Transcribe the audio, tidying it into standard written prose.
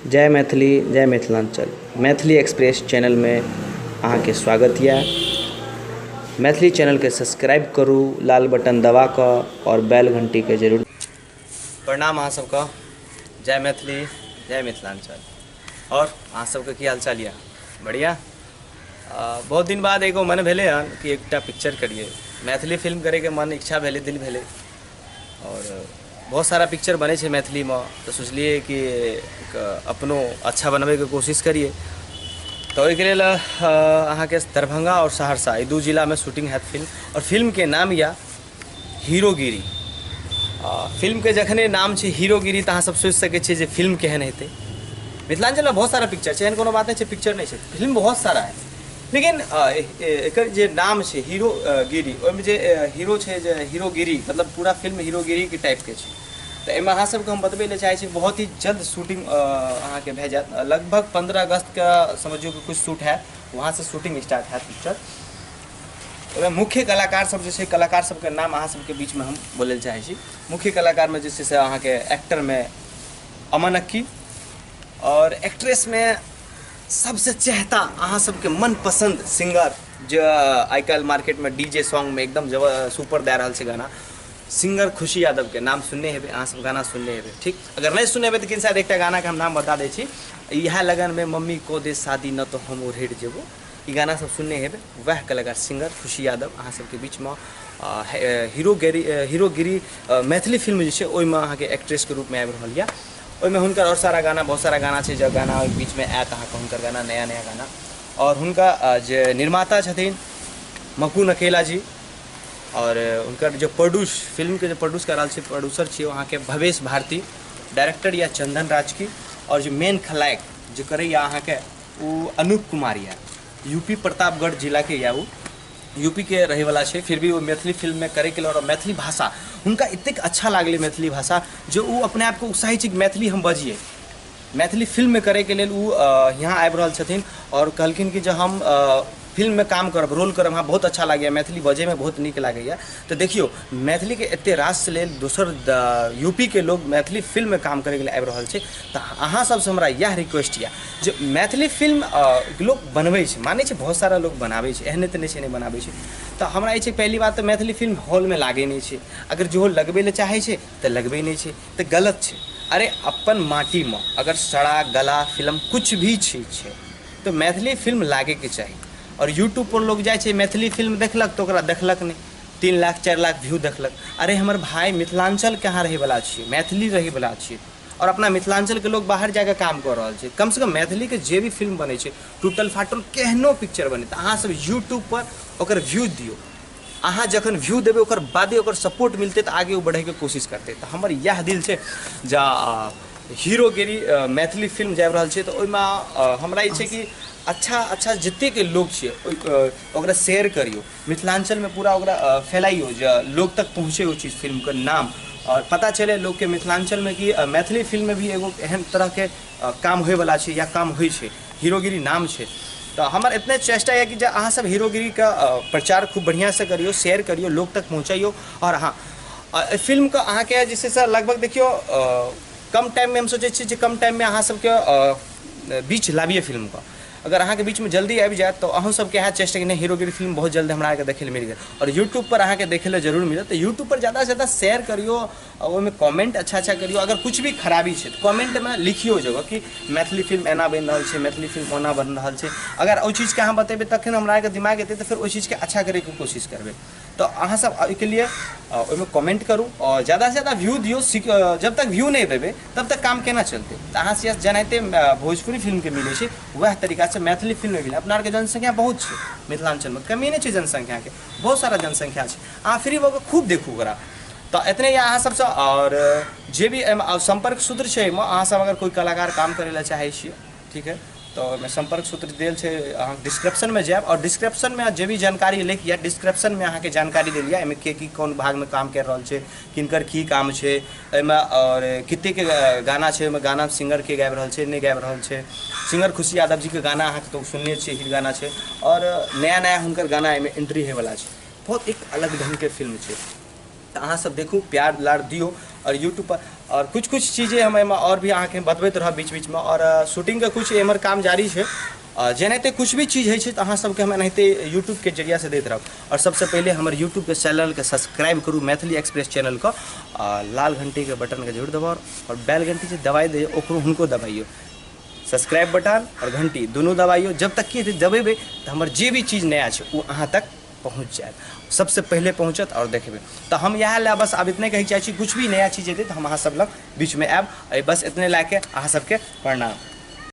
जय मैथिली जय मिथिलाञ्चल। मैथिली एक्सप्रेस चैनलमे अहाँके स्वागत यऽ। मैथिली चैनलके सब्सक्राइब करू लाल बटन दबा कऽ आओर बेल घंटीके जरूर। प्रणाम अहाँ सबके, जय मैथिली जय मिथिलाञ्चल। आओर अहाँ सबके की हालचाल यऽ? बढ़िआँ। बहुत दिन बाद एगो मन भेलै हन कि एकटा पिक्चर करियै, मैथिली फिल्म करैके मन इच्छा भेलै, दिल भेलै। आओर बहुत सारा पिक्चर बनै छै मैथिलीमे, तऽ सोचलियै कि एक अपनो अच्छा बनबैके कोशिश करियै। तऽ ओहिके लेल अहाँके दरभंगा आओर सहरसा ई दू जिलामे शूटिंग हैत फिल्म। आओर फिल्मके नाम यऽ हीरोगिरी। फिल्मके जखने नाम छै हीरोगिरी तऽ अहाँ सब सोचि सकै छियै जे फिल्म केहन हेतै। मिथिलाञ्चलमे बहुत सारा पिक्चर छै, एहन कोनो बात नहि छै पिक्चर नहि छै, फिल्म बहुत सारा है, लेकिन एकर जे नाम छै हीरोगिरी, ओहिमे जे हीरो छै जे हीरोगिरी, मतलब पूरा फिल्म हीरोगिरीके टाइपके छै। तऽ एहिमे अहाँ सबके हम बतबै लए चाहै छी बहुत ही जल्द शूटिंग अहाँके भए जायत। लगभग 15 अगस्तके समझियौ कि किछु शूट हैत, वहाँसँ शूटिंग स्टार्ट हैत पिक्चर। ओहिमे मुख्य कलाकार सब जे छै, कलाकार सबके नाम अहाँ सबके बीचमे हम बोलै लए चाहै छी। मुख्य कलाकारमे जे छै से अहाँके एक्टरमे अमन अक्की, आओर एक्ट्रेसमे सबसे चहता अहाँ सबके मनपसन्द सिंगर जे आइ काल्हि मार्केटमे डी जे सॉन्गमे एकदम सुपर दए रहल छै गाना, सिंगर खुशी यादवके नाम सुनने हेबै अहाँ सब, गाना सुनने हेबै। ठीक, अगर नहि सुनने हेबै तऽ किन शायद एकटा गानाके हम नाम बता दै छी, इएह लगनमे मम्मी को दे शादी न तऽ हम ओढ़ेर जेबो, ई गाना सब सुनने हेबै। वएह कलाकार सिंगर खुशी यादव अहाँ सबके बीचमे हीरोगिरी मैथिली फिल्म जे छै ओहिमे अहाँके एक्ट्रेसके रूपमे आबि रहल यऽ। ओहिमे हुनकर आओर सारा गाना, बहुत सारा गाना छै जे गाना ओहि बीचमे आयत अहाँके, हुनकर गाना नया नया गाना। आओर हुनका जे निर्माता छथिन मकुन अकेला जी, आओर हुनकर जे प्रोड्यूस फिल्मके जे प्रोड्यूस कऽ रहल छै, प्रोड्यूसर छियै अहाँके भवेश भारती, डायरेक्टर यऽ चंदन राजकी, आओर जे मेन खलनायक जे करैए अहाँके ओ अनूप कुमार यऽ, यूपी प्रतापगढ़ जिलाके यऽ, ओ यूपी के रहैवला छै, फिर भी ओ मैथिली फिल्ममे करैके लेल और मैथिली भाषा हुनका एतेक अच्छा लागलै मैथिली भाषा जे ओ अपने आपके उत्साहित छै कि मैथिली हम बजियै। मैथिली फिल्ममे करैके लेल ओ यहाँ आबि रहल छथिन आओर कहलखिन कि जे हम फिल्ममे काम करब, रोल करब, हमरा बहुत अच्छा लागैए, मैथिली बजैमे बहुत नीक लागैए। तऽ देखियौ मैथिलीके एतेक रास लेल दोसर यूपीके लोग मैथिली फिल्ममे काम करैके लेल आबि रहल छै। तऽ अहाँ सबसँ हमरा इएह रिक्वेस्ट यऽ जे मैथिली फिल्म लोक बनबै छै, मानै छै बहुत सारा लोक बनाबै छै, एहने तऽ नहि छै नहि बनाबै छै। तऽ हमरा ई छै पहली बात तऽ मैथिली फिल्म हॉलमे लागै नहि छै, अगर जेहो लगबै लए चाहै छै तऽ लगबै नहि छै, तऽ गलत छै। अरे अपन माटीमे अगर सड़ा गला फिल्म कुछ भी चीज छै तऽ मैथिली फिल्म लागैके चाही। आओर यूट्यूबपर लोक जाइ छै मैथिली फिल्म देखलक तऽ ओकरा देखलक नहि, 3 लाख 4 लाख व्यू देखलक। अरे हमर भाय मिथिलाञ्चलके अहाँ रहैवला छियै, मैथिली रहैवला छियै, आओर अपना मिथिलाञ्चलके लोक बाहर जाकऽ काम कऽ रहल छै। कमसँ कम मैथिलीके जे भी फिल्म बनै छै, टूटल फाटल केहनो पिक्चर बनै, तऽ अहाँसब यूट्यूबपर ओकर व्यू दियौ। अहाँ जखन व्यू देबै ओकर बादे ओकर सपोर्ट मिलतै तऽ आगे ओ बढ़ैके कोशिश करतै। तऽ हमर इएह दिल छै जे हीरोगिरी मैथिली फिल्म जाबि रहल छै तऽ ओहिमे हमरा ई छै कि अच्छा अच्छा जतेक लोक छै ओकरा शेयर करियौ, मिथिलाञ्चलमे पूरा ओकरा फैलाइयौ जे लोक तक पहुँचै ओ चीज फिल्मके नाम, आओर पता चलै लोकके मिथिलाञ्चलमे कि मैथिली फिल्ममे भी एगो एहन तरहके काम होइवला छै या काम होइ छै, हीरोगिरी नाम छै। तऽ हमर एतने चेष्टा यऽ कि जे अहाँ सब हीरोगिरीके प्रचार खूब बढ़िआँसँ करियौ, शेयर करियौ, लोक तक पहुँचैयौ। आओर हँ, एहि फिल्मके अहाँके जे छै से लगभग देखियौ कम टाइममे हम सोचै छी जे कम टाइममे अहाँ सबके बीच लाबियै फिल्मके। अगर अहाँके बीचमे जल्दी आबि जायत तऽ अहूँ सबके इएह चेष्टा कि नहि हीरोगिरी फिल्म बहुत जल्द हमरा आरके देखै लए मिल गेल। आओर यूट्यूबपर अहाँके देखै लए जरूर मिलत, तऽ यूट्यूबपर ज्यादासँ ज्यादा शेयर करियौ, ओहिमे कमेंट अच्छा अच्छा करियौ। अगर कुछ भी खराबी छै तऽ कमेंटमे लिखियौ जगह कि मैथिली फिल्म एना बनि रहल छै, मैथिली फिल्म ओना बनि रहल छै। अगर ओहि चीजके अहाँ बतेबै तखन हमरा आरके दिमाग एतै तऽ फेर ओहि चीजके अच्छा करैके कोशिश करबै। तऽ अहाँ सब ओहिके लिए ओहिमे कमेंट करू आओर ज्यादासँ ज्यादा व्यू दियौ। जब तक व्यू नहि देबै तब तक काम केना चलतै? तऽ अहाँ से जेनाहिते भोजपुरी फिल्मके मिलै छै वएह तरीकासँ मैथिली फिल्ममे मिलै। अपना आरके जनसंख्या बहुत छै मिथिलाञ्चलमे, कमी नहि छै जनसंख्याके, बहुत सारा जनसंख्या छै। अहाँ फ्री भऽ कऽ खूब देखू ओकरा। तऽ एतने यऽ अहाँ सबसँ। आओर जे भी एहिमे सम्पर्क सूत्र छै एहिमे अहाँ सब अगर कोइ कलाकार काम करै लए चाहै छियै, ठीक है, तऽ ओहिमे सम्पर्क सूत्र देल छै, अहाँ डिस्क्रिप्शनमे जायब आओर डिस्क्रिप्शनमे जे भी जानकारी लिख या डिस्क्रिप्शनमे अहाँके जानकारी देल यऽ एहिमे के की कोन भागमे काम करि रहल छै, किनकर की काम छै एहिमे, आओर कतेक गाना छै ओहिमे, गाना सिंगर के गाबि रहल छै नहि गाबि रहल छै। सिंगर खुशी यादव जीके गाना अहाँके तऽ सुनने छियै, हिट गाना छै, आओर नया नया हुनकर गाना एहिमे एंट्री होइवला छै। बहुत एक अलग ढङ्गके फिल्म छै, तऽ अहाँ सब देखू, प्यार दुलार दियौ। आओर यूट्यूब पर आओर कुछ कुछ चीज हम एहिमे आओर भी अहाँके बतबैत रहब बीच बीचमे। आओर शूटिंगके कुछ एम्हर काम जारी छै, जेनाहिते कुछ भी चीज होइ छै तऽ अहाँ सबके हम एनाहिते यूट्यूबके जरियासँ दैत रहब। आओर सबसँ पहिले हमर यूट्यूबके चैनलके सब्सक्राइब करू, मैथिली एक्सप्रेस चैनलके, लाल घंटीके बटनके जरूर दबाउ आओर बेल घंटी जे दबाइ दैए ओकरो हुनको दबाइयौ, सब्सक्राइब बटन आओर घंटी दुनू दबाइयौ। जब तक कि दबेबै तऽ हमर जे भी चीज नया छै ओ अहाँ तक पहुँच जायत, सबसँ पहिले पहुँचत आओर देखबै। तऽ हम इएह लए बस आब इतने कहै चाहै छी, कुछ भी नया चीज एतै तऽ हम अहाँ सब लग बीचमे आयब। बस इतने लए के अहाँ सबके प्रणाम।